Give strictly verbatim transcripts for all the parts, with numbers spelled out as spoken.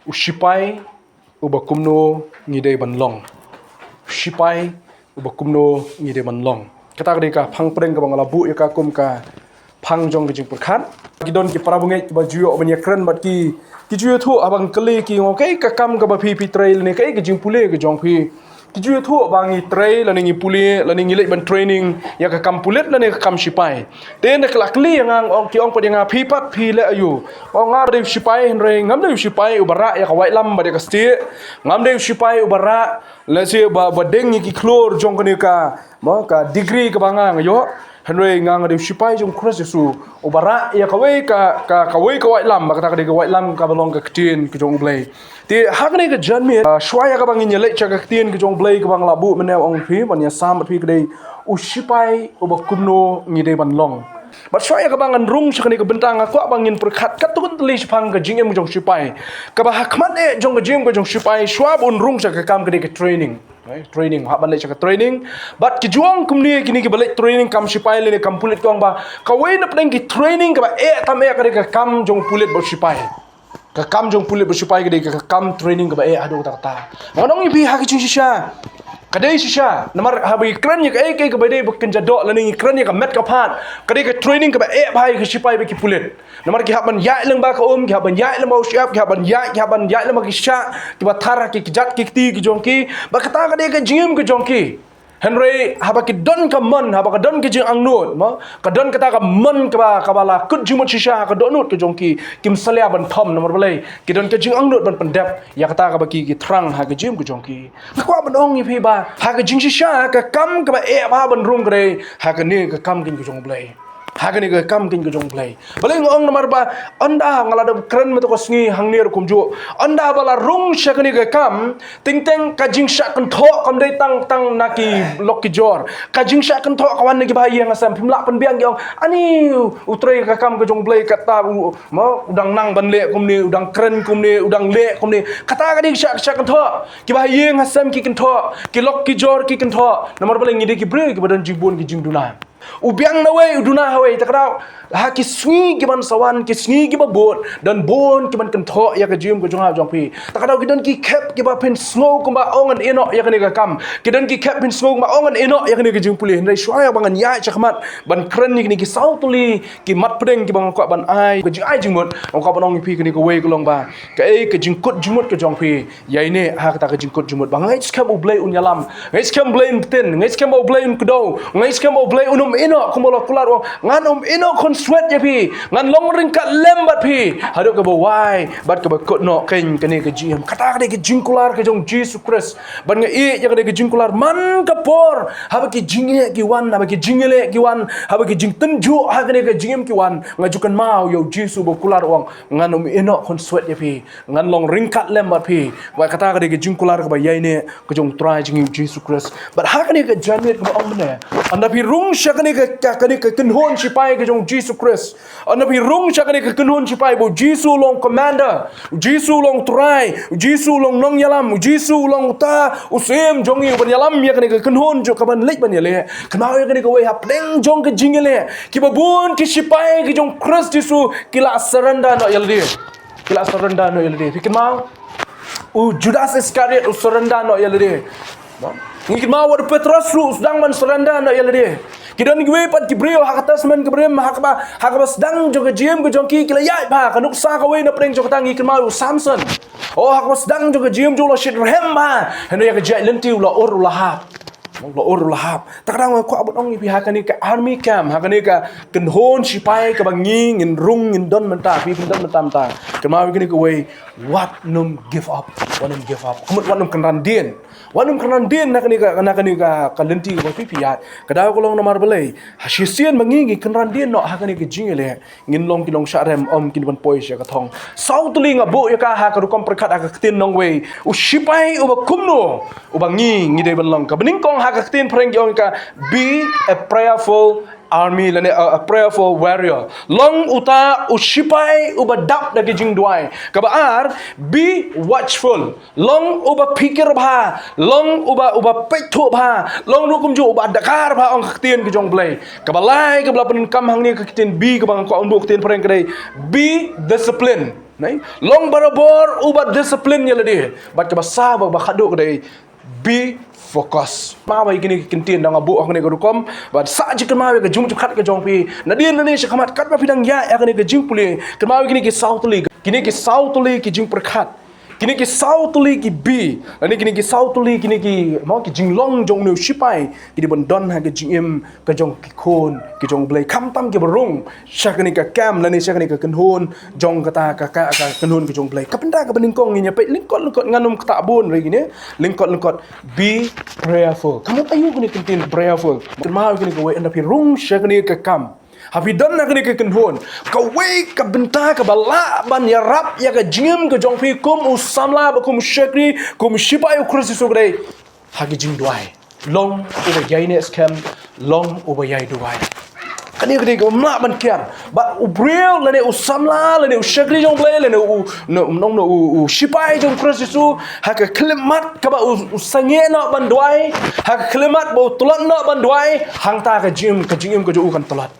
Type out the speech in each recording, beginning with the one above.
U shipai uba kumno ngi dei ban long. U shipai uba kumno ngi dei ban long. Kata ka dei ka phang pdeng kaba nga la buh ïa ka kum ka phang jong ka jingpyrkhat. Ki don ki para bangeit kiba ju ïoh ban ïakren bad ki, ki ju ïathuh haba nga kylli ki, nga ong kaei ka kam kaba phi phi trei lane kaei ka jingpule ka jong phi. Ki ju ïathuh ba ngi trei lane ngi pule lane ngi leit ban training ïa ka kam pulit lane ka kam shipai. Te na ka la kylli ïa nga, ong ki, ong pat ïa nga, phi pat phi leh aïu? Ong nga dei u shipai, hynrei ngam dei u shipai uba rah ïa ka waitlam bad ïa ka stieh. Ngam dei u shipai uba rah, lehse ba, ba deng ïa ki khlur jong kane ka, mo, ka degree kaba nga nga ïoh. Hynrei nga nga dei u shipai jong Khrist Jisu uba rah ïa kawei ka, ka, kawei ka waitlam, ba kata ka dei ka waitlam kaba long ka ktien ka jong U Blei. Te ha kane ka janmiet, ah, shuwa ïa kaba ngin ïaleit sha ka ktien ka jong U Blei kaba nga la buh mynne, ong phi, ban ïasam bad phi, ka dei u shipai uba kumno ngi dei ban long. Bad shuwa ïa kaba ngan rung sha kane ka bynta, nga kwah ba ngin pyrkhat katto katne shaphang ka jingim ka jong shipai. Kaba ha khmat eh jong ka jingim ka jong shipai, shuwa ba un rung sha ka kam, ka dei ka training. Right? Training, hap ban leit sha ka training. Bad ki ju ong kumne kine kiba leit training kam shipai lane kam pulit, ki ong ba kawei na pdeng ki training kaba eh tam eh ka dei ka kam jong pulit bad shipai. Ka kam jong pulit bad shipai ka dei ka kam training kaba eh haduh katta katta. Nga ong ïa phi ha ka jingshisha, ka dei shisha. Namar haba ngi kren ïa kaei kaei kaba dei ba kynja doh lane ngi kren ïa ka met ka phad, ka dei ka training kaba eh bha ïa ka shipai bad ki pulit. Namar ki hap ban ïaid lyngba ka um, ki hap ban ïaid lyngba u shyiap, ki hap ban ïaid, ki hap ban ïaid lyngba ki shah kiba thar ha ki kjat ki kti ki jong ki. Ba kata ka dei ka jingim ka jong ki. Hynrei haba ki don ka mon, haba ka don ka jingangnud, mo, ka don kata ka mon kaba, kaba la kut jingmut shisha ha ka dohnud ka jong ki, kim salia ban thom, namar balei? Ki don ka jingangnud ban pyndep ïa kata kaba ki, ki thrang ha ka jingim ka jong ki. Nga kwah ban ong ïa phi ba ha ka jingshisha ka kam kaba eh bha ban rung ka dei ha kane ka kam kane ka jong U Blei. Ha kane ka kam kane ka jong U Blei. Balei nga ong? Namar ba ynda nga la dep kren mynta ka sngi hangne ruh kumjuh, ynda ba la rung sha kane ka kam, teng teng ka jingshah kynthoh kam dei tang, tang na ki lok ki jor. Ka jingshah kynthoh ka wan na kiba ha ïing ha sem. Phim lah pynbiang, ki ong, ani u trei ka kam ka jong U Blei kata u, mo, u dang nang ban leh kumne, u dang kren kumne, u dang leh kumne. Kata ka dei ka shah, shah kynthoh. Kiba ha ïing ha sem ki kynthoh, ki lok ki jor ki kynthoh. Namar balei? Ngi dei ki briew kiba don jingbun ki jingduna. U biang na wei, u duna ha wei. Ta ka daw, ha ki sngi ki ban sa wan, ki sngi kiba bud, don bun ki ban kynthoh ïa ka jingim ka jong nga jong phi. Ta ka daw, ki don ki khep kiba phin sngew kumba ong ngan ïehnoh ïa kane ka kam. Ki don ki khep phin sngew kumba ong ngan ïehnoh ïa kane ka jingpule. Hynrei shuwa ïa ba ngan ïaid shakhmat ban kren ïa kine ki saw tylli ki mat pdeng kiba nga kwah ban ai ka jingai jingmut, nga kwah ban ong ïa phi kane kawei ka long ba kaei ka jingkut jingmut ka jong phi. Ïaineh ha kata ka jingkut jingmut ba nga ngeit skhem U Blei un ïalam, nga ngeit skhem U Blei un btin, nga ngeit skhem ba U Blei un kdew, nga ngeit skhem ba U Blei un ym ïehnoh, kumba la kular u ong, ngan ym ïehnoh khun swet ïa phi, ngan long ryngkat lem bad phi haduh kaba wai bad kaba kut noh kein kane ka jingim. Kata ka dei ka jingkular ka jong U Jisu Khrist. Bad nga ïeit ïa kane ka jingkular man ka por, haba ki jingeh ki wan, haba ki jingïaleh ki wan, haba ki jingtynjuh ha kane ka jingim ki wan, nga ju kynmaw ïa U Jisu ba u kular u ong, ngan ym ïehnoh khun swet ïa phi, ngan long ryngkat lem bad phi. Wat kata ka dei ka jingkular kaba ïaineh ka jong U Trai jong ngi U Jisu Khrist. Bad ha kane ka janmiet kaba ong mynne, ynda phi rung sha kane ka, ka, kane ka kynhun shipai ka jong U Jisu Khrist, ynda phi rung sha kane ka kynhun shipai ba U Jisu u long commander, U Jisu u long Trai, U Jisu u long nongïalam, U Jisu u long uta u Syiem jong ngi uban ïalam ïa kane ka kynhun jong ka ban leit ban ïaleh. Kynmaw ïa kane kawei, hapdeng jong ka jingïaleh, kiba bun ki shipai ki jong U Khrist Jisu ki la surrender noh ïa lade. Ki la surrender noh ïa lade. Phi kynmaw? U Judas Iskariot u surrender noh ïa lade. Ngi kynmaw wat u Petros ruh u sdang ban surrender noh ïa lade. Ki don kiwei pat ki briew ha ka Testament kaba rim, ha kaba, ha kaba sdang jong ka jingim ka jong ki, ki la ïaid bha. Ka nuksa kawei na pdeng jong kata ngi kynmaw u Samson. Oh, ha kaba sdang jong ka jingim jong u la shit rhem bha. Hynrei ïa ka jait lynti u la ur u la hap. U la ur u la hap. Ta ka daw nga kwah ban ong ïa phi ha kane ka army camp, ha kane ka kynhun shipai kaba ngi ngin rung ngin don mynta, phi phin don mynta mynta. Kynmaw ïa kane kawei, wat nym give up, wat nym give up. Ka mut wat nym kynran dien. Wat nym kynran dien na kane ka, na kane ka, ka lynti kaba phi phi ïaid. Ka daw ka long namar balei? Ha shisien ba ngi ngi kynran dien noh ha kane ka jingïaleh, ngin long ki nongshah rem, ym kin ban poi sha ka thong. Saw tylli nga buh ïa ka ha ka rukom pyrkhat ha ka ktien nongwei. U shipai uba kumno uba ngi ngi dei ban long. Kaba nyngkong ha ka ktien Phareng ki ong ïa ka, be a prayerful army lane a, a prayerful warrior. Long uta u shipai uba dap da ki jingduwai. Kaba ar, be watchful. Long uba phikir bha, long uba, uba peit thuh bha, long ruh kumjuh uba dakar bha, ong ka ktien ka jong U Blei. Kaba lai kaba la pyndonkam hangne ka ktien be kaba nga kwah un buh ktien Phareng ka dei, be disciplined. Nai, long barabor uba discipline ïa lade. Bad kaba saw ba, ba khadduh ka dei, be focus. Kynmaw ïa kine ki kyntien da nga buh ha kane ka rukom, bad sa jingkynmaw ïa ka jingmut jingpyrkhat ka jong phi. Nadien nangne shakhmat katba phi dang ïaid ha kane ka jingpule, kynmaw ïa kine ki saw tylli. Kine ki saw tylli ki jingpyrkhat. Kine ki saw tylli ki be. Lane kine ki saw tylli kine ki, mo, ki jinglong jong une u sipai. Ki dei ban don ha ka jingim ka jong ki khun ki jong U Blei, khamtam kiba rung sha kane ka camp lane sha kane ka kynhun jong kata ka, ka, ka kynhun ka jong U Blei. Ka bynta kaba nyngkong ngin ïa peit lyngkot lyngkot, ngan ym ktah bun re kine, lyngkot lyngkot, be prayerful. Ka mut aïu kane ka kyntien prayerful? Kynmaw kane kawei, ynda phi rung sha kane ka camp, ha phi don ha kane ka kynhun, kawei ka bynta kaba lah ban ïarap ïa ka jingim ka jong phi kum u samla bad kum u shakri, kum u sipai U Khrist Jisu ka dei ha ka jingduwai. Long uba ïaineh skhem, long uba ïai duwai. Kane ka dei kaba ym lah ban kiar. Bad u briew lane u samla lane u shakri jong U Blei lane u, no, no, no, u, u sipai jong U Khrist Jisu, ha ka khyllipmat kaba u, u sangeh noh ban duwai, ha ka khyllipmat ba u tlot noh ban duwai, hangta ka jingim, ka jingim ka jong u kan tlot.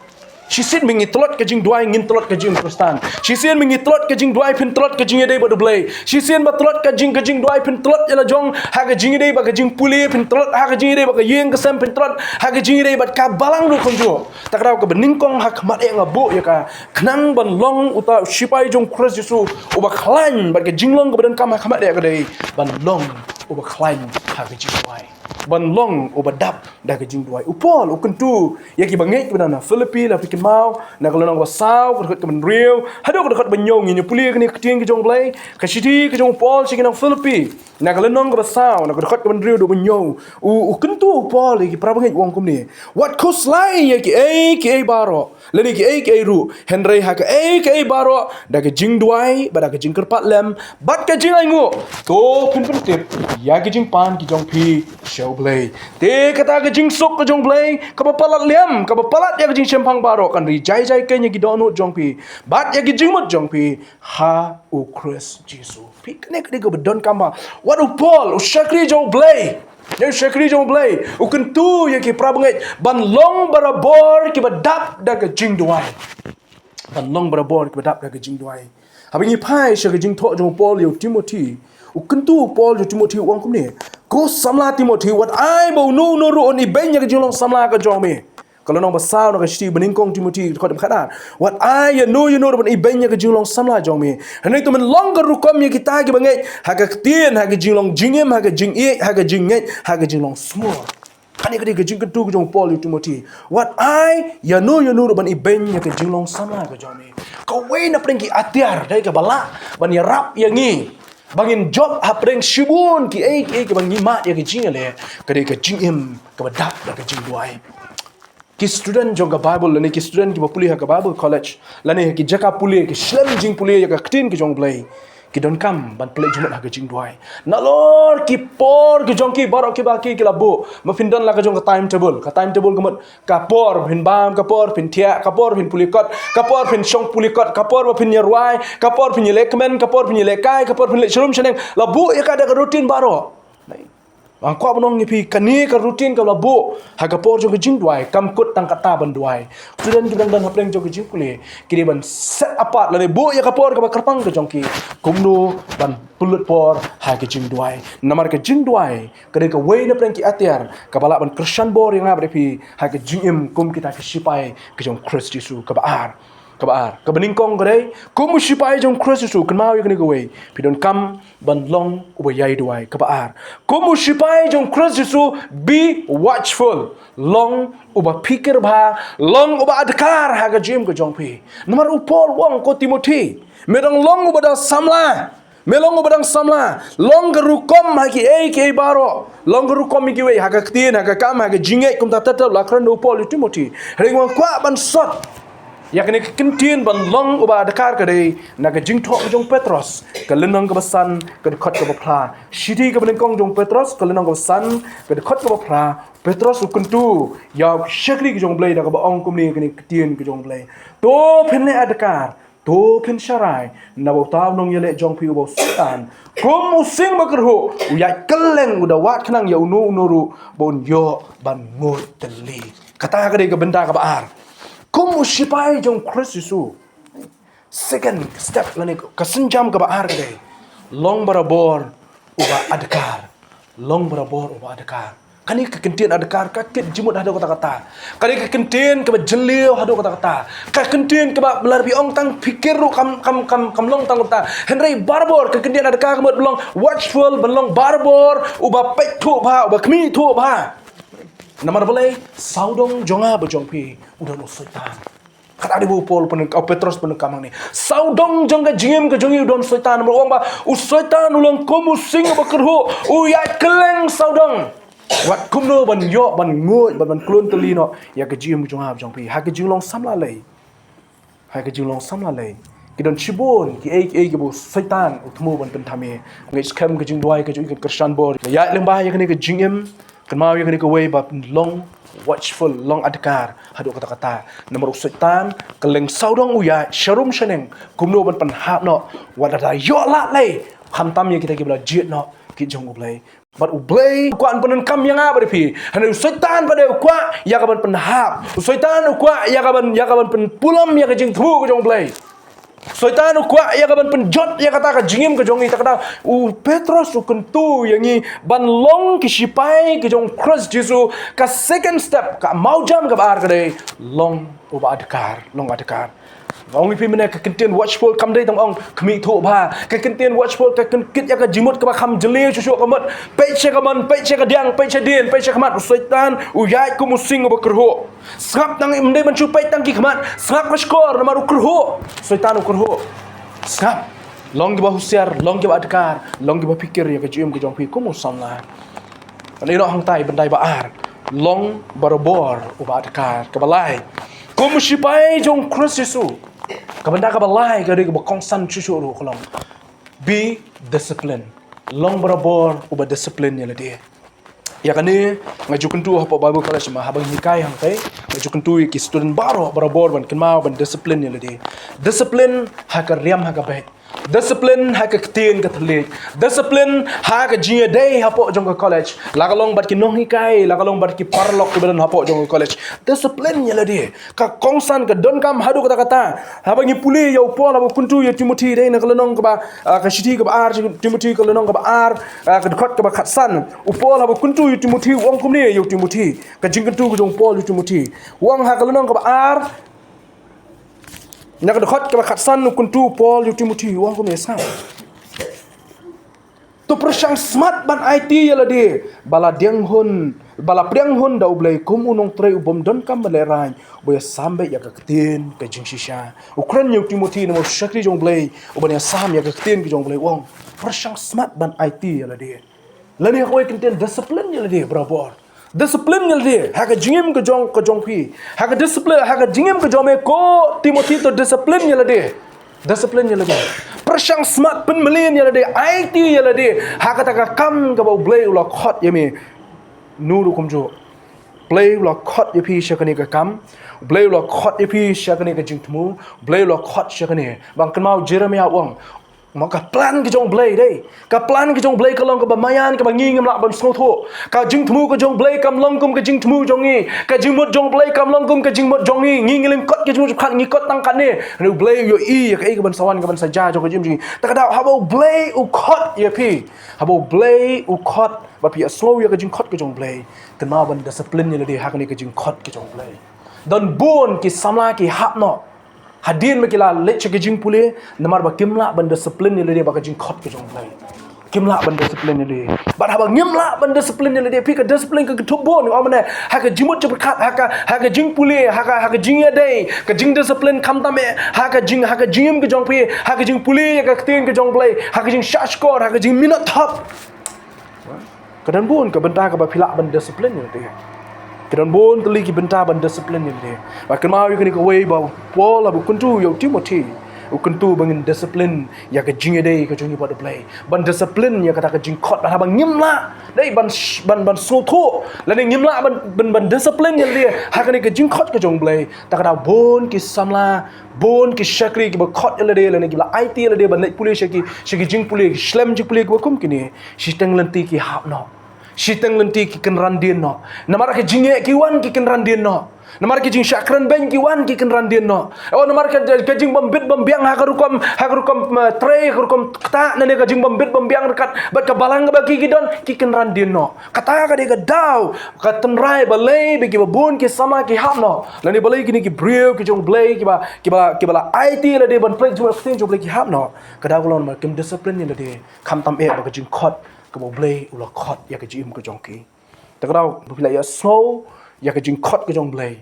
Shisien ba ngi tlot ka jingduwai ngin tlot ka jingim Khristan. Shisien ba ngi tlot ka jingduwai phin tlot ka jingïadei bad U Blei. Shisien ba tlot ka jing, ka jingduwai phin tlot ïa la jong ha ka jingïadei bad ka jingpule, phin tlot ha ka jingïadei bad ka ïing ka sem, phin tlot ha ka jingïadei bad ka balang ruh kumjuh. Ta ka daw kaba nyngkong ha khmat eh nga buh ïa ka, khnang ban long uta u sipai jong U Khrist Jisu uba khlaiñ, bad ka jinglong kaba donkam ha khmat eh ka dei ban long uba khlaiñ ha ka jingduwai, ban long uba dap da ka jingduwai. U Paul u kyntu ïa kiba ngeit kiba na Philippi, lada phi kynmaw na ka lynnong kaba saw, ka dkhot kaba hynriew haduh ka dkhot kaba hynñiew. Ngin ïa pule kane ka ktien ka jong U Blei, ka shithi ka jong u Paul sha ki nong Philippi, na ka lynnong kaba saw, na ka dkhot kaba hynriew haduh kaba hynñiew. U, u kyntu u Paul ïa ki para bangeit, u ong kumne: Wat khuslai ïa kiei kiei baroh lane kiei kiei ruh, hynrei ha kaei kaei baroh da ka jingduwai bad da ka jingkyrpad lem bad ka jingainguh, to phin pyntip ïa ki jingpan ki jong phi sha U Blei. Te kata ka jingsuk ka jong U Blei kaba palat lem, kaba palat ïa ka jingshemphang baroh, kan ri jai jai keiñ ïa ki dohnud jong phi bad ïa ki jingmut jong phi ha U Khrist Jisu. Phi, kane ka dei kaba donkam ba wat u Paul, u shakri jong U Blei, ïa u shakri jong U Blei, u kyntu ïa ki para bangeit ban long barabor kiba dap da ka jingduwai. Ban long barabor kiba dap da ka jingduwai. Haba ngi phai sha ka jingthoh jong u Paul ïa u Timothi, u kyntu u Paul ïa u Timothi, u ong kumne: Ko samla Timothi, wat ai ba uno uno ruh un ibeiñ ïa ka jinglong samla ka jong me. Ka lynnong ba saw na ka shithi ba nyngkong Timothi, dkhot ba khatar: Wat ai ïano ïano ruh ban ibeiñ ïa ka jinglong samla jong me. Hynrei to men long ka rukom ïa kita kiba ngeit ha ka ktien, ha ka jinglong jingim, ha ka jingïeit, ha ka jingngeit, ha ka jinglong sngewbha. Kane ka dei ka jingkyntu ka jong u Paul ïa u Timothi. Wat ai ïano ïano ruh ban ibeiñ ïa ka jinglong samla ka jong me. Kawei na pdeng ki atiar dei kaba lah ban ïarap ïa ngi ba ngin jop hapdeng shibun kiei kiei kiba ngi mad ïa ka jingïaleh, ka dei ka jingim kaba dap da ka jingduwai. Ki student jong ka Bible lane ki student kiba pule ha ka Bible college lane ha ki jaka pule, ki shlem jingpule ïa ka ktien ka jong U Blei, ki donkam ban pynleit jingmut ha ka jingduwai. Nalor ki por ki jong ki baroh kiba ki, ki la buh, ma phin don la ka jong ka timetable, ka timetable ka mut ka por phin bam, ka por phin thiah, ka por phin pule kot, ka por phin shong pule kot, ka por ba phin ïa rwai, ka por phin ïa leh kmen, ka por phin ïa leh kai, ka por phin leit sha rum sha neng, la buh ïa ka da ka routine baroh. Nga kwah ban ong ïa phi, kane ka routine kaba la buh ha ka por jong ka jingduwai kam kut tang kata ban duwai. Student kiba dang don hapdeng jong ka jingpule, ki dei ban set apart lane buh ïa ka por kaba kyrpang ka jong ki kumno ban pynlut por ha ka jingduwai. Namar ka jingduwai ka dei kawei na pdeng ki atiar kaba lah ban kyrshan bor ïa nga bad ïa phi ha ka jingim kum kita ki sipai ka jong U Khrist Jisu. Kaba ar, kaba ar, kaba nyngkong ka dei, kum u sipai jong U Khrist Jisu, kynmaw ïa kane kawei, phi donkam ban long uba ïai duwai. Kaba ar, kum u sipai jong U Khrist Jisu, be watchful. Long uba phikir bha, long uba adkar ha ka jingim ka jong phi. Namar u Paul u ong, ko Timothi, me dang long uba dang samla. Me long uba dang samla, long ka rukom ha kiei kiei baroh. Long ka rukom ïa kiwei, ha ka ktien, ha ka kam, ha ka jingngeit, kumta ter ter la kren u Paul ïa u Timothi. Hynrei nga kwah ban sot ïa kane ka kyntien ban long uba adkar ka dei na ka jingthoh ka jong u Petros, ka lynnong kaba san, ka dkhot kaba phra. Shithi kaba nyngkong jong u Petros, ka lynnong kaba san, ka dkhot kaba phra. Petros u kyntu ïa u shakri ka jong U Blei da kaba ong kumne ïa kane ka ktien ka jong U Blei: To phin leh adkar, to phin sharai, naba uta u nongïaleh jong phi uba u Soitan, kum u sing bakyrhuh, u ïaid kylleng, u da wad khnang ïa uno uno ruh ba un ïoh ban ngud tylli. Kata ka dei ka bynta kaba ar. Kum u sipai jong U Khrist Jisu, Second step lane ka sienjam kaba ar ka dei, long barabor uba adkar. Long barabor uba adkar. Kane ka kyntien adkar ka kit jingmut haduh katta katta. Kane ka kyntien kaba jylliew haduh katta katta. Ka kyntien kaba lada phi ong tang phikir ruh kam, kam, kam, kam long tang katta. Hynrei barabor ka kyntien adkar ka mut ban long watchful, ban long barabor uba peit thuh bha, uba khmih thuh bha. Namar balei? Sawdong jong nga bad jong phi u don u Soitan. Kata dei ba u Paul pyndonkam, u Petros pyndonkam hangne. Sawdong jong ka jingim ka jong ngi u don Soitan. Namar u ong ba u Soitan u long kum u sing uba kyrhuh, u ïaid kylleng sawdong. Wat kumno ban ïoh, ban nguid, ban, ban klun tylli noh ïa ka jingim jong nga jong phi. Ha ka jinglong samla lei. Ha ka jinglong samla lei, ki don shibun kiei kiei kiba u Soitan u thmu ban pynthame. Ngeit skhem ka jingduwai ka jong i kan kyrshan bor. Ïaid lyngba ïa kane ka jingim, kynmaw ïa kane kawei ba long watchful, long adkar haduh katta katta. Namar u Soitan kylleng sawdong u ïaid sharum shaneng kumno ban pynhap noh, wat lada ïoh lad lei, khamtam ïa kita kiba la jied noh ki jong U Blei. Bad U Blei u kwah ban pyndonkam ïa nga bad ïa phi. Hynrei u Soitan pat de u kwah ïa ka ban pynhap. U Soitan u kwah ïa ka ban, ïa ka ban pynpulom ïa ka jingthmu ka jong U Blei. Soitan u kwah ïa ka ban pynjot ïa kata ka jingim ka jong ngi. Te kata u Petros u kyntu ïa ngi ban long ki shipai ki jong Khrist Jisu. Ka second step, ka mawjam kaba ar ka dei long uba adkar, long adkar. Nga ong ïa phi mynne, ka kyntien watchful kam dei tang ong khmih thuh bha. Ka kyntien watchful ka kit ïa ka jingmut kaba kham jylliew shuh shuh, ka mut peit sha kamon, peit sha kadiang, peit sha dien, peit sha khmat. U Soitan u ïaid kum u sing uba kyrhuh. Sngap, tang ym dei ban shu peit tang ki khmat, sngap ka shkor namar u kyrhuh. Soitan u kyrhuh. Sngap. Long kiba husiar, long kiba adkar, long kiba phikir ïa ka jingim ka jong phi kum u samla. Ngan ïeh noh hangtai, bynta ba ar, long barabor uba adkar. Kaba lai, kum u shipai jong Khrist Jisu, ka bynta kaba lai ka dei kaba kongsan shuh shuh ruh ka long, be disciplined. Long barabor uba discipline ïa lade. Ïa kane nga ju kyntu hapoh Bible College, ma haba ngi hikai hangtai, nga ju kyntu ïa ki student baroh barabor ban kynmaw ban discipline ïa lade. Discipline ha ka riam ha ka beit. Discipline ha ka ktien ka thylliej. Discipline ha ka jingïadei hapoh jong ka college. La ka long bad ki nonghikai, la ka long bad ki paralok kiba don hapoh jong ka college. Discipline ïa lade. Ka kongsan, ka donkam haduh katta katta. Haba ngi pule ïa u Paul haba u kyntu ïa u Timothy, dei na ka lynnong kaba, ah, ka shithi kaba ar Timothy, ka lynnong kaba ar, ah, ka dkhot kaba khatsan. U Paul haba u kyntu ïa u Timothy u ong kumne ïa u Timothy. Ka jingkyntu ka jong u Paul ïa u Timothy. U ong ha ka lynnong kaba ar, na ka dkhot kaba khatsan, u kyntu u Paul ïa u Timothy, u ong kumne, sngap. To pyrshang smat ban aiti ïa lade ba la pdiang hun, ba la pdiang hun da U Blei kum u nongtrei u bym donkam ban lehraiñ, uba ïasam beit ïa ka ktien ka jingshisha. U kren ïa u Timothy namar u shakri jong U Blei, uban ïasam ïa ka ktien ka jong U Blei, u ong pyrshang smat ban aiti ïa lade. Lane ha kawei ka kyntien, discipline ïa lade barabor. Discipline ïa lade ha ka jingim ka jong, ka jong phi. Ha ka discipline, ha ka jingim ka jong me ko Timothy, to discipline ïa lade. Discipline ïa lade. Pyrshang smat, pynmlien ïa lade, aiti ïa lade ha kata ka kam kaba U Blei u la khot ïa me. Nuru kumjuh. U Blei u la khot ïa phi sha kane ka kam. U Blei u la khot ïa phi sha kane ka jingthmu. U Blei u la khot sha kane. Ban kynmaw Jeremiah u ong, ma ka plan ka jong U Blei dei. Ka plan ka jong U Blei ka long kaba maïan, kaba ngi ngim lah ban sngewthuh. Ka jingthmu ka jong U Blei kam long kum ka jingthmu jong ngi. Ka jingmut jong U Blei kam long kum ka jingmut jong ngi. Ngi ngi lyngkot ka jingmut jong U Blei, ngi kot tang katne. Hynrei U Blei u ïohi ïa kaei kaban sa wan, kaban sa jia jong ka jingim jong ngi. Te ka daw haba U Blei u khot ïa phi, haba U Blei u khot, ba phi ïa sngew ïa ka jingkhot ka jong U Blei, kynmaw ban discipline ïa lade ha kane ka jingkhot ka jong U Blei. Don bun ki samla ki hap noh. Hadien ba ki la leit sha ka jingpule, namar ba kim lah ban discipline ïa lade bad ka jingkhot ka jong U Blei. Kim lah ban discipline ïa lade. Bad haba ngim lah ban discipline ïa lade, phi, ka discipline ka kynthup bun, ong mynne, ha ka jingmut jingpyrkhat, ha ka, ha ka jingpule, ha ka, ha ka jingïadei, ka jingdiscipline khamtam eh, ha ka jing, ha ka jingim ka jong phi, ha ka jingpule ïa ka ktien ka jong U Blei, ha ka jingshahshkor, ha ka jingminot thop. Ka don bun ka bynta kaba phi lah ban discipline ïa lade. Ka don bun tylli ki bynta ban discipline ïa lade. Ba kynmaw ïa kane kawei ba u Paul haba u kyntu ïa u Timothy, u kyntu ba ngin discipline ïa ka jingïadei ka jong ngi bad U Blei. Ban discipline ïa kata ka jingkhot, ba haba ngim lah dei ban, ban, ban sngewthuh, lane ngim lah ban, ban, ban discipline ïa lade ha kane ka jingkhot ka jong U Blei. Te ka daw bun ki samla, bun ki shakri kiba khot ïa lade, lane kiba la aiti ïa lade ban leit pule sha ki, sha ki jingpule, ki shlem jingpule kiba kum kine. Shiteng lynti ki hap noh. shiteng lynti ki kynran dien noh. Namar ka jingeh ki wan ki kynran dien noh. Namar ka jingshah kren beiñ ki wan ki kynran dien noh. Oh, namar ka, ka jingbym bit bym biang ha ka rukom, ha ka rukom, eh, trei, ha ka rukom ktah, lane ka jingbym bit bym biang ryngkat bad ka balang kaba ki ki don, ki kynran dien noh. Kata ka dei ka daw, ka tynrai balei ba kiba bun ki samla ki hap noh. Lane balei kine ki briew ki jong U Blei kiba, kiba, kiba la aiti ïalade ban pynleit jingmut ha ka ktien jong U Blei ki hap noh. Ka daw ka long namar kim discipline ïalade. Khamtam eh ba ka jingkhot kaba U Blei u la khot ïa ka jingim ka jong ki. Te ka daw ba phi la ïohsngew ïa ka jingkhot ka jong U Blei,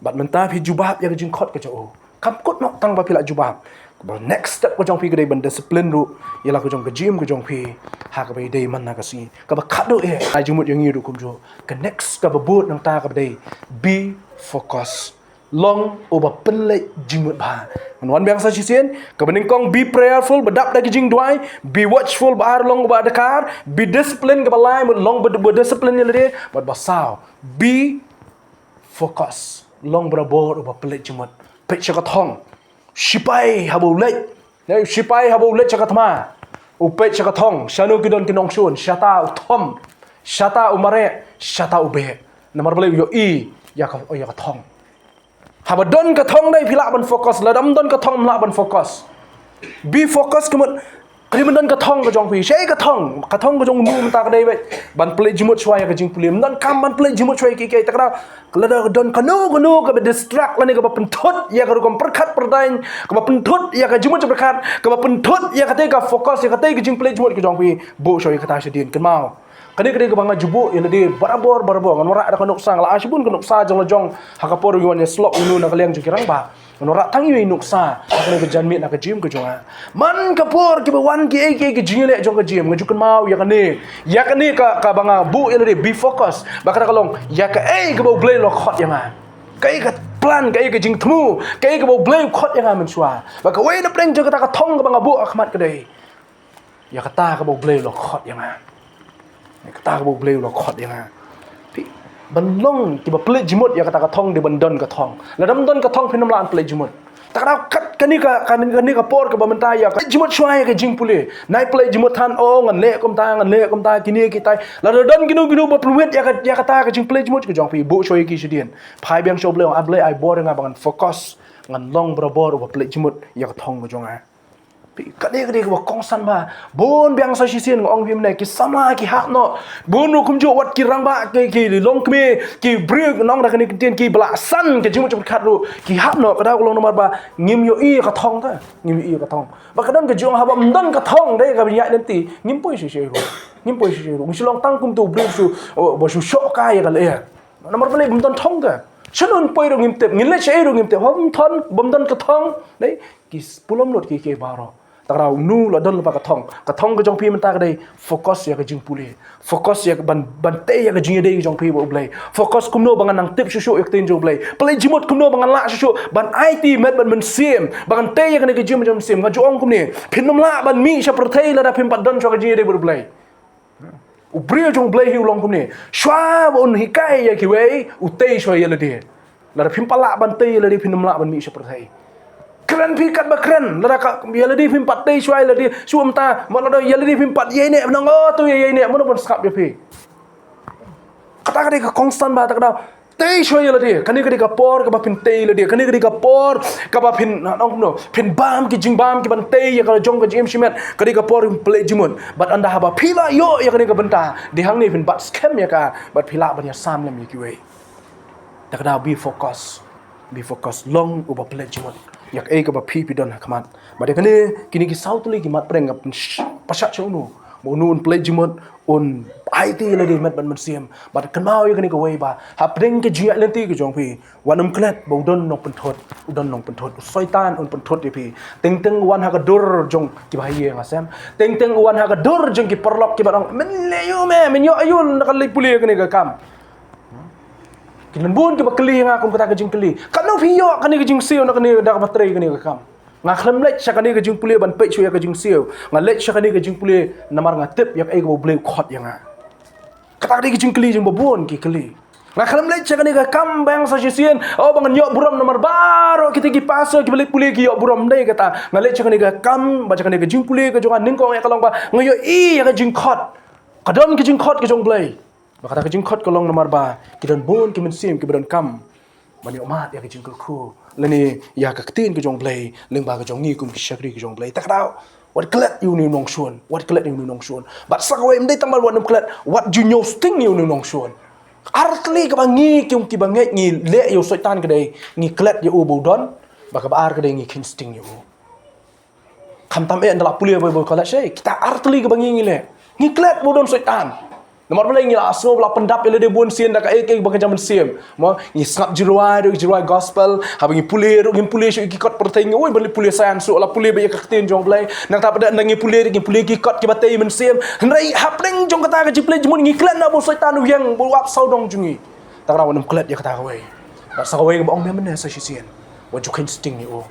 bad mynta phi jubab ïa ka jingkhot ka jong u, kam kut noh tang ba phi la jubab. Ba next step ka jong phi ka dei ban discipline ruh ïa la ka jong ka jingim ka jong phi ha kaba ïadei man la ka sngi. Kaba khatduh eh, ai jingmut ïa ngi ruh kumjuh. Ka next kaba bud nangta kaba dei, be focus. Long uba pynleit jingmut bha. Ngan wan biang sa shisien, kaba nyngkong, be prayerful, ba dap da ka jingduwai, be watchful, ba ar long uba adkar, be discipline, kaba lai mut long ba, ba discipline ïalade, bad ba saw, be focus. Long barabor uba pynleit jingmut. Peit sha ka thong. Shipai haba u leit, ne, shipai haba u leit sha ka thma, u peit sha ka thong, shano ki don ki nongshun, shata u thom, shata u mareh, shata u beh. Namar balei? U ïohi ïa ka, ïa ka thong. Haba don ka thong dei phi lah ban focus, lada ym don ka thong ym lah ban focus. Be focus ka mut, ka dei ban don ka thong ka jong phi. Shaei ka thong? Ka thong ka jong u mynta ka dei ban pynleit jingmut shuwa ïa ka jingpule. Ym don kam ban pynleit jingmut shuwa ïa kiei kiei. Te ka daw, lada don kano kano kaba distract lane kaba pynthut ïa ka rukom pyrkhat pyrdaiñ, kaba pynthut ïa ka jingmut jingpyrkhat, kaba pynthut ïa katei ka focus, ïa katei ka jingpynleit jingmut ka jong phi, buh shuwa ïa kata shadien. Kynmaw, kane ka dei kaba nga ju buh ïalade barabor barabor. Ngan wanrah da ka nuksa, nga la ai shibun ka nuksa jong la jong ha ka por ngi wan ïasyllok ïa uno na ka liang jong ki rangbah. Ngan wanrah tang ïa i nuksa ha kane ka janmiet na ka jingim ka jong nga. Man ka por kiba wan kiei kiei ki jingïaleh jong ka jingim, nga ju kynmaw ïa kane, ïa kane ka, kaba nga buh ïalade, be focus. Bad kata ka long ïa kaei kaba U Blei u la khot ïa nga. Kaei ka plan, kaei ka jingthmu, kaei kaba U Blei u khot ïa nga mynshuwa. Bad kawei na pdeng jong kata ka thong kaba nga buh ha khmat ka dei, ïa kata kaba U Blei u la khot ïa nga. Ïa kata kaba U Blei u la khot ïa nga. Phi, ban long kiba pynleit jingmut ïa kata ka thong, dei ban don ka thong. Lada ym don ka thong phin ym lah ban pynleit jingmut. Te ka daw, kat kane ka, kane, kane ka por kaba mynta ïa ka jingmut shuwa ïa ka jingpule. Nai pynleit jingmut than, oh, ngan leh kumta, ngan leh kumta, kine kitai. Lada don kino kino ba pynwit ïa ka, ïa kata ka jingpynleit jingmut ka jong phi, buh shuwa ïa ki shadien. Phai biang sha U Blei, ong, A Blei, ai bor ïa nga ba ngan focus, ngan long barabor uba pynleit jingmut ïa ka thong ka jong nga. Phi, kane ka dei kaba kongsan bha. Bun biang sa shisien nga ong ïa phi mynne, ki samla ki hap noh. Bun ruh kumjuh, wat ki rangbah, ki, ki longkmie, ki briew, ngan ong da kane ka ktien, kiba la san ka jingmut jingpyrkhat ruh ki hap noh. Ka daw ka long namar ba ngim ïohi ïa ka thong te. Ngim ïohi ïa ka thong. Bad ka don ka jingong, haba ym don ka thong, dei kaba ïaid lynti, ngim poi shisha ruh. Ngim poi shisha ruh. Ngi shu long tang kum uto u briew shu, oh, ba shu shoh kai ïa ka lyer. Namar balei? Ba ym don thong te. Shano ngin poi ruh ngim tip, ngin leit shaei ruh ngim tip. Haba ym don, ba ym don ka thong, dei, ki pulom lut kiei kiei baroh. Te ka daw, uno u la don lypa ka thong. Ka thong ka jong phi mynta ka dei focus ïa ka jingpule. Focus ïa ka ban, ban tei ïa ka jingïadei ka jong phi bad U Blei. Focus kumno ba ngan nang tip shuh shuh ïa ka ktien jong U Blei. Pynleit jingmut kumno ba ngan lah shuh shuh ban aiti met bad mynsiem, ba ngan tei ïa kane ka jingmut jong mynsiem. Nga ju ong kumne, phin ym lah ban mih sha pyrthei lada phim pat don shuwa ka jingïadei bad U Blei. U briew jong U Blei hi u long kumne. Shuwa ba un hikai ïa kiwei, u tei shuwa ïalade. Lada phim pat lah ban tei ïalade, phin ym lah ban mih sha pyrthei. Kren phi katba kren, lada ka, ïalade phim pat tei shuwa ïalade, shu mynta, ma lada ïalade phim pat ïaineh, nang, oh, to ïaineh, mano ban sngap ïa phi. Kata ka dei ka kongsan bha, te ka daw, tei shuwa ïalade. Kane ka dei ka por kaba phin tei ïalade. Kane ka dei ka por kaba phin, nang kumno, phin bam ki jingbam kiban tei ïa ka jong ka jingim shimet. Ka dei ka por phin pynleit jingmut. Bad ynda haba phi la ïoh ïa kane ka bynta, dei hangne phin bat skhem ïa ka, bad phi lah ban ïasam lem ïa kiwei. Te ka daw, be focus. Be focus. Long uba pynleit jingmut ïa kaei kaba phi phi don ha khmat. Bad ïa kane, kine ki saw tylli ki mat pdeng, nga pynsh-, pynshai sha uno. Ba uno un pynleit jingmut, un aiti ïalade met bad mynsiem. Bad kynmaw ïa kane kawei ba hapdeng ka jingïaid lynti ka jong phi, wat nym klet ba u don nongpynthut, u don nongpynthut. U Soitan un pynthut ïa phi. Teng teng u wan ha ka dur jong kiba ha ïing ha sem. Teng teng u wan ha ka dur jong ki paralok kiban ong, men leh aïu me, men ïoh aïu na ka leit pule kane ka kam. Ki don bun kiba kylli ïa nga kum kata ka jingkylli. Katno phi ïoh kane ka jingsiew na kane, da kaba trei kane ka kam? Nga khlem leit sha kane ka jingpule ban peit shuh ïa ka jingsiew. Nga leit sha kane ka jingpule namar nga tip ïa kaei kaba U Blei u khot ïa nga. Kata ka dei ka jingkylli jong ba bun ki kylli. Nga khlem leit sha kane ka kam biang sa shisien, oh, ba ngan ïoh burom namar baroh kita ki pastor kiba leit pule ki ïoh burom, ym dei kata. Nga leit sha kane ka kam, ba sha kane ka jingpule ka jong nga, nyngkong ïa ka long ba nga ïohi ïa ka jingkhot. Ka don ka jingkhot ka jong Blei. Ba kata ka jingkhot ka long namar ba ki don bun ki mynsiem kiba donkam ban ïohmad ïa ka jingkyrkhu lane ïa ka ktien ka jong Blei lyngba ka jong ngi kum ki shakri ka jong Blei. Ta ka daw, wat klet ïa une u nongshun, wat klet ïa une u nongshun. Bad sa kawei ym dei tang ba wat nym klet, wat ju ñiewsting ïa une u nongshun. Artylli kaba ngi kum kiba ngeit ngi leh ïa u Soitan ka dei ngi klet ïa u ba u don, bad kaba ar ka dei ngi kheiñsting ïa u. Khamtam eh ynda la pule Bible College, eh, kita artylli kaba ngi ngi leh. Ngi klet ba u don Soitan. Namar balei? Ngi la sngew ba la pyndap ïa lade bun sien da kaei kaei ba ka jam mynsiem. Mo, ngi sngap jingrwai ruh, jingrwai gospel, haba ngi pule ruh, ngi pule shuh ki kot pyrthei, ngi oi ban pule science ruh, la pule ba ïa ka ktien jong Blei. Nangta pat ynda ngi pule ruh, ngi pule ki kot kiba tei mynsiem. Hynrei hapdeng jong kata ka jingpule jingmut ngi klet na ba u Soitan u ïeng, ba u ap sawdong jong ngi. Ta ka daw wat nym klet ïa kata kawei. Bad sa kawei kaba ong biang mynne sa shisien. Wat ju kheiñsting ïa u.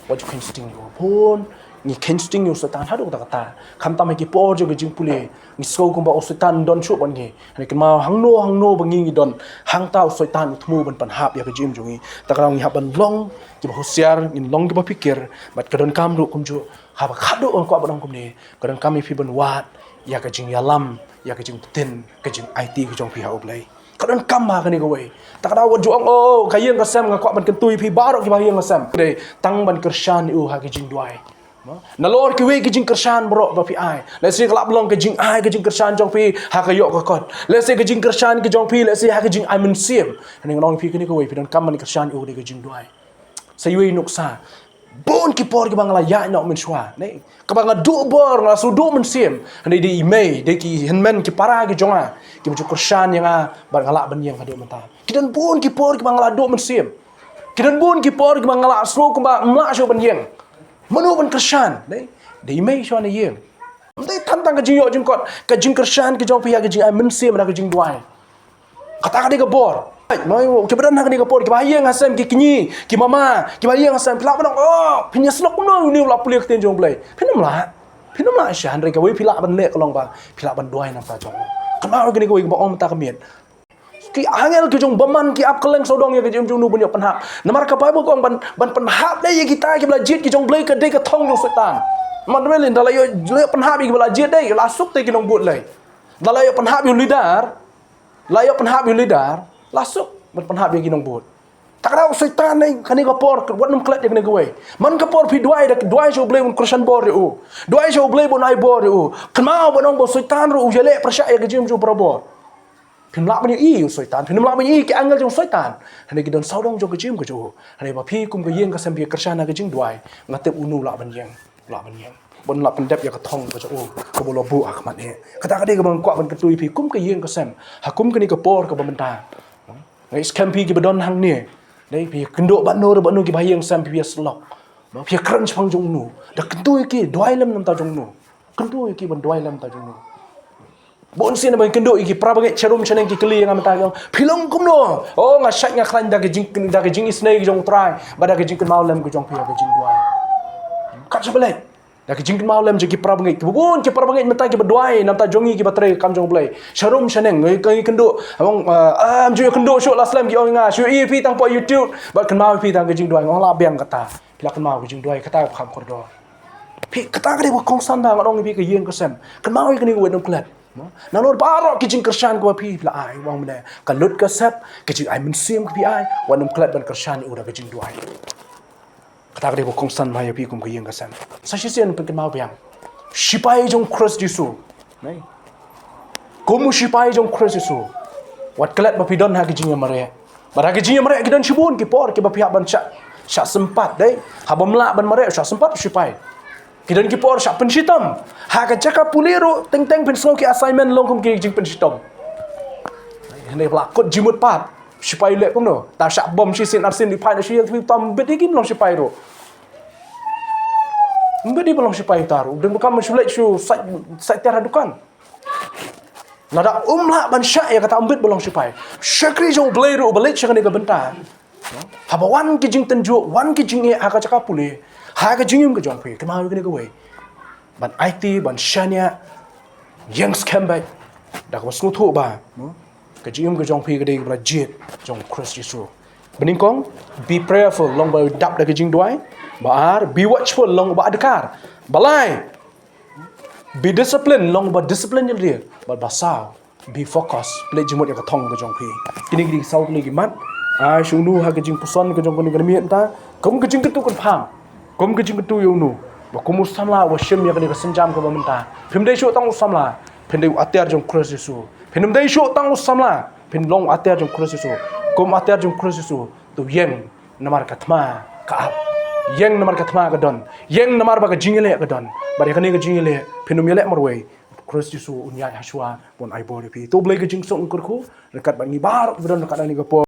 Wat ju kheiñsting ïa u. Bun ngi kheiñsting ïa u Soitan haduh katta katta. Khamtam ha ki por jong ka jingpule ngi sngew kumba u Soitan don shuh bad ngi. Hynrei kynmaw hangno hangno ba ngi ngi don, hangta u Soitan u thmu ban pynhap ïa ka jingim jong ngi. Ta ka daw ngi hap ban long kiba husiar, ngin long kiba phikir. Bad ka donkam ruh kumjuh, haba khatduh ngan kwah ban ong kumne, ka donkam ïa phi ban wad ïa ka jingïalam, ïa ka jingbtin, ka jingaiti ka jong phi ha U Blei. Ka donkam ha kane kawei. Ta ka daw wat ju ong, oh, ka ïing ka sem, nga kwah ban kyntu ïa phi baroh kiba ha ïing ha sem. Dei tang ban kyrshan ïa u ha ka jingduwai. Mo? Nalor kiwei ki jingkyrshan baroh ba phi ai, lehse ka lah ban long ka jingai ka jingkyrshan jong phi ha ka ïoh ka kot. Lehse ka jingkyrshan ka jong phi, lehse ha ka jingai mynsiem. Hynrei ngan ong ïa phi kane kawei, phi donkam ban kyrshan ïa u dei ka jingduwai. Sa iwei i nuksa. Bun ki por kiba nga la ïaid noh mynshuwa, ne? Kaba nga duh bor, nga la shu duh mynsiem. Hynrei dei i mei, dei ki hynmen ki para ki jong nga kiba ju kyrshan ïa nga bad nga lah ban ïeng haduh mynta. Ki don bun ki por kiba nga la duh mynsiem. Ki don bun ki por kiba nga la sngew kumba ym lah shuh ban ïeng. Mano ban kyrshan, ne? Dei i mei shuwa na ïing. Ym dei tang tang ka jingïoh jingkot, ka jingkyrshan ka jong phi ha ka jingai mynsiem, ha ka jingduwai. Kata ka dei ka bor. Ai, mo, kiba don ha kane ka por, kiba ha ïing ha sem, ki kñi, ki mama, kiba ha ïing ha sem, phi lah ban ong, oh, phin ïasyllok kumno une u la pule ka ktien jong U Blei? Phin ym lah. Phin ym lah shisha, hynrei kawei phi lah ban leh ka long ba phi lah ban duwai na ka bynta jong u. Kynmaw kane kawei kaba ong mynta ka miet. Ki angel ki jong bymman ki ap kylleng sawdong ïa ka jingim jong u ban ïoh pynhap. Namar ka Baibl ka ong ban, ban pynhap lei ïa kita kiba la jied ki jong U Blei ka dei ka thong jong u Soitan. Namar lei ynda la ïoh, la ïoh pynhap ïa kiba la jied lei, la suk te ki nongbud lei. Ynda la ïoh pynhap ïa u leader, la ïoh pynhap ïa u leader, la suk ban pynhap ïa ki nongbud. Ta ka daw u Soitan ne, kane ka por, wat nym klet ïa kane kawei. Man ka por phi duwai, da duwai sha U Blei un kyrshan bor ïa u. Duwai sha U Blei un ai bor ïa u. Kynmaw ban ong ba u Soitan ruh u ïaleh pyrshah ïa ka jingim jong u barabor. Phin ym lah ban ïohi ïa u Soitan, phin ym lah ban ïohi ïa ki angel jong u Soitan. Hynrei ki don sawdong jong ka jingim ka jong u. Hynrei ba phi kum ka ïing ka sem phi kyrshan ha ka jingduwai, nga tip uno u lah ban ïeng. Lah ban ïeng. Ban lah pyndep ïa ka thong ka jong u kaba u la buh ha khmat eh. Kata ka dei kaba nga kwah ban kyntu ïa phi kum ka ïing ka sem. Ha kum kane ka por kaba mynta. Nga ngeit skhem phi kiba don hangne, dei phi ïakynduh bad no bad no kiba ha ïing sem phi ïasyllok. Phi ïakren shaphang jong uno. Da kyntu ïa ki, duwai lem na ka bynta jong uno. Kyntu ïa ki ban duwai lem na ka bynta jong uno. Bun sien ba kynduh ïa ki para bangeit sharum shaneng ki kylli ïa nga mynta ki ong, phi long kumno? Oh, nga shait nga khlaiñ da ka jing, da ka jingisynei ka jong U Trai bad da ka jingkynmaw lem ka jong phi ha ka jingduwai. Kat shaba leit. Da ka jingkynmaw lem jong ki para bangeit. Kiba bun ki para bangeit mynta kiba duwai na ka bynta jong ngi kiba trei kam jong U Blei. Sharum shaneng ngi, ngi kynduh. Ong, ah, ah, ym ju ïakynduh shuh la slem ki ong ïa nga. Shu ïohi ïa phi tang hapoh YouTube bad kynmaw ïa phi tang ka jingduwai. Nga ong lah biang kata. Phi la kynmaw ka jingduwai kata ka kham kordor. Phi kata ka dei ba kongsan ba ngan ong ïa phi ka ïing ka sem. Kynmaw ïa kane ka wei nym klet. Mo? Nalor baroh ki jingkyrshan kaba phi la ai, ong mynne, ka lut ka sep, ka jingai mynsiem ka phi ai, wat nym klet ban kyrshan ïa u da ka jingduwai. Kata ka dei ba kongsan ba ïa phi kum ka ïing ka sem. Sa shisien pynkynmaw biang. Shipai jong Khrist Jisu. Nai. Kum u shipai jong Khrist Jisu. Wat klet ba phi don ha ka jingïamareh. Bad ha ka jingïamareh ki don shibun ki por kiba phi hap ban shah, shah sympat, dei. Haba ym lah ban mareh, shah sympat u shipai. Ki don ki por shah pynshitom. Ha ka jaka pule ruh, teng teng phin sngew ki assignment long kum ki jingpynshitom. Hynrei ba la kut jingmut pat, shipai u leh kumno? Te shah bom shisien arsien, u phai noh shisien, te uta ym bit ïa ki ban long shipai ruh. Ym bit ïa ki ban long shipai uta ruh. Dang ba kam shu leit shu sait, sait tiar ha dukan. Lada um lah ban shah ïa kata, um bit ban long shipai. Shakri jong U Blei ruh uba leit sha kane ka bynta. Haba wan ki jingtynjuh, wan ki jingeh ha ka jaka pule, ha ka jingim ka jong phi, kynmaw ïa kane kawei. Ban aiti, ban shaniah, ïeng skhem beit. Da kaba sngewthuh ba, no? Ka jingim ka jong phi ka dei kaba la jied jong Khrist Jisu. Ba nyngkong, be prayerful, long ba dap da ka jingduwai. Ba ar, be watchful, long ba adkar. Ba lai, Be disciplined, long ba discipline ïa lade. Bad ba saw, be focus, pynleit jingmut ïa ka thong ka jong phi. Kine ki dei ki saw tylli ki mat. Ai shu nu ha ka jingpuson ka jong kane ka miet mynta. Kum ka jingkyntu kyrpang, kum ka jingkyntu ïa u nu, ba kum u samla uba shim ïa kane ka sienjam kaba mynta, phim dei shuh tang u samla, phin dei u atiar jong Khrist Jisu. Phin ym dei shuh tang u samla, phin long u atiar jong Khrist Jisu. Kum atiar jong Khrist Jisu, to ïeng namar ka thma ka ap. Ïeng namar ka thma ka don. Ïeng namar ba ka jingïaleh ka don. Bad ïa kane ka jingïaleh phin ym ïaleh marwei. Khrist Jisu un ïaid ha shuwa ban ai bor ïa phi. To Blei ka jingsuk un kyrkhu ryngkat bad ngi baroh kiba don ryngkat ha kane ka por.